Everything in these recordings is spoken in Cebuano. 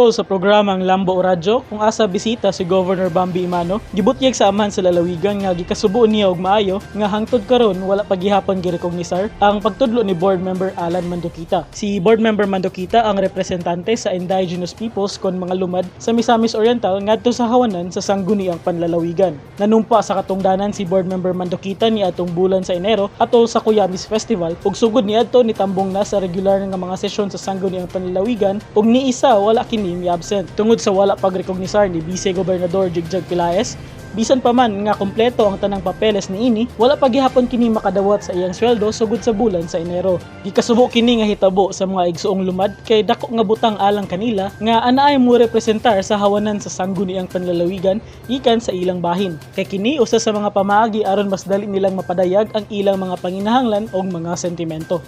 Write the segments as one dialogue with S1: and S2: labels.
S1: Atol sa programang Lambo Radyo kung asa bisita si Governor Bambi Emano, gibutyag sa amahan sa lalawigan nga gikasubo niya og maayo nga hangtod karon wala pa gihapon girekognisar ang pagtudlo ni board member Alan Mandokita. Si board member Mandokita ang representante sa indigenous peoples kon mga lumad sa Misamis Oriental ngadto sa hawanan sa Sangguniang Panlalawigan. Nanumpa sa katungdanan si board member Mandokita ni atong bulan sa Enero atol sa Kuyamis Festival ug sugod niadto nitambong na sa regular nga mga sesyon sa Sangguniang Panlalawigan ug ni isa wala kini mi-absent. Tungod sa wala pagrekognisar ni Vice Gobernador Jigjag Pelaez, bisan pa man nga kompleto ang tanang papeles niini, wala pa gihapon kini makadawat sa iyang sweldo sugod sa bulan sa Enero. Gikasubo kini nga hitabo sa mga igsuong lumad kay dako nga butang alang kanila nga anaay mo representar sa hawanan sa Sangguniang Panlalawigan gikan sa ilang bahin. Kay kini usa sa mga pamaagi aron mas dali nilang mapadayag ang ilang mga panginahanglan og mga sentimento.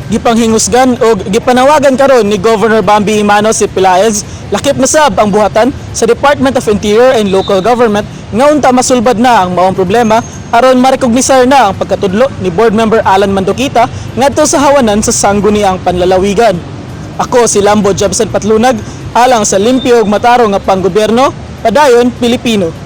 S1: Gipanghingusgan og gipanawagan karon ni Governor Bambi Emano si Pelaez, lakip na sab ang buhatan sa Department of Interior and Local Government, nga unta masulbad na ang maong problema aron marekognisar na ang pagkatudlo ni board member Alan Mandokita ngadto sa hawanan sa Sangguniang Panlalawigan. Ako si Lambo Jobson Patlunag alang sa limpyo ug matarong nga panggobyerno, padayon Pilipino.